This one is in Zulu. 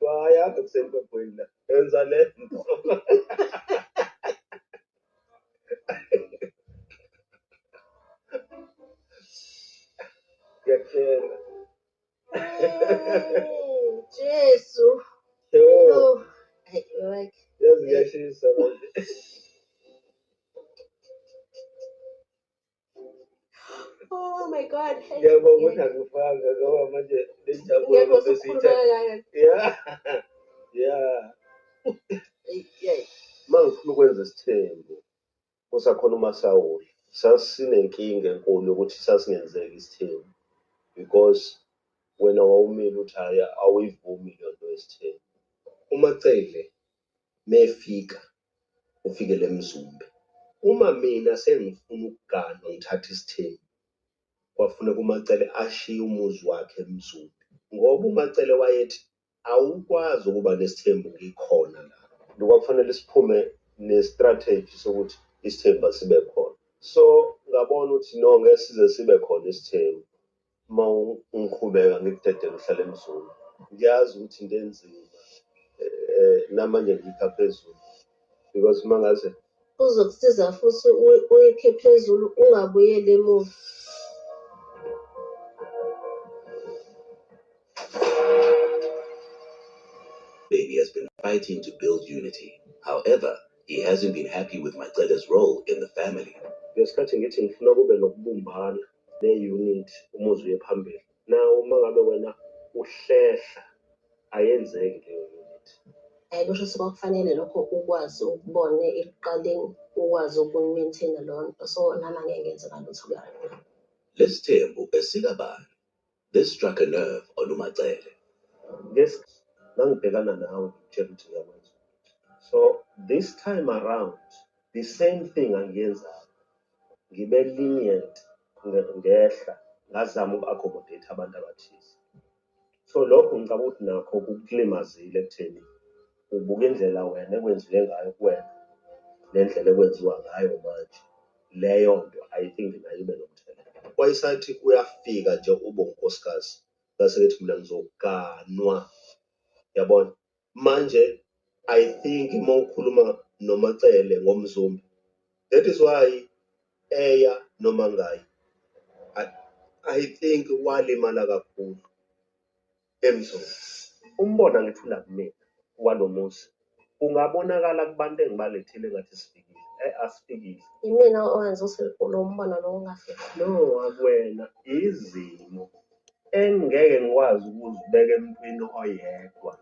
Ayakho kusemphephweni la. Yenza le nto. Ngiyakutshela. Jesu. Yo. Hayi, like. Yazi ngiyashisa manje. Oh my God. Ngiyabonga ukuthi angifanga ngoba manje le njabulo besiyithatha. Yeah. Yeah. Yeah. Uma ngifuna ukwenza isithembu kusakhona uMasawuli, sasinenkinga enkulu yokuthi sasingenzeki isithembu because wena wawumile uthi hhayi awuyivumi leyo nto yesithembu. UMaCele mefika ufikele eMzumbe. Uma mina sengifuna ukuganwa ngithatha isithembu, kwafuneka uMaCele ashiye umuzi wakhe eMzumbe ngoba uMaCele wayethi awukwazi ukuba nesithembu ngikhona la. Kwakufanele siphume ne-strategy sokuthi isithembu asibe khona. So ngabona ukuthi no, ngeke size sibe khona isithembu uma ngiqhubeka ngikudedela uhlale eMzumbe. Ngiyazi ukuthi into enzima namanje ngikha phezulu because uma ngaze kuzokusiza futhi uyikhe phezulu ungabuyeli emuva. Baby has been fighting to build unity. However, he hasn't been happy with MaCele's role in the family. Ngesikhathi ngithi ngifuna kube nokubumbana ne-unit umuzi uye phambili. Now uma ngabe wena uhlehla ayenzeki leyo unit. Hhayi, kusho ukuthi kwakufanele lokho ukwazi ukubone ekuqaleni, ukwazi ukuyi-maintain-a leyo nto. So nami angeke ngenze ngalutho kuyona. Lesithembu esikabani? This struck a nerve on uMaCele. Ngangibhekana nawe ngikutshela ukuthi ngiyakwenza. So this time around the same thing angiyenzayo. Ngibe lenient ngehla ngazama uku-accommodate abantu abathize. So lokho ngicabanga ukuthi nakho kukulimazile ekutheni ubuka indlela wena ekwenziwe ngayo kuwena nendlela ekwenziwa ngayo manje. Leyo nto I think nayo ibe nomthelela. Wayesathi uyafika nje ube unkosikazi ngase ngithi mina ngizoganwa. Yabona? Manje I think uma ukhuluma noMaCele ngoMzumbe, that is why eya noma ngayi. I think walimala kakhulu eMzumbe. Umbona ngithi kumina walo muzi ungabonakala kubantu engibalethile engathi sifikile. Asifikile. Yimina owenza ukuthi lo mbono lo ungafiki. No, akuwena. Izimo engeke ngikwazi ukuzibeka emntwini oyedwa.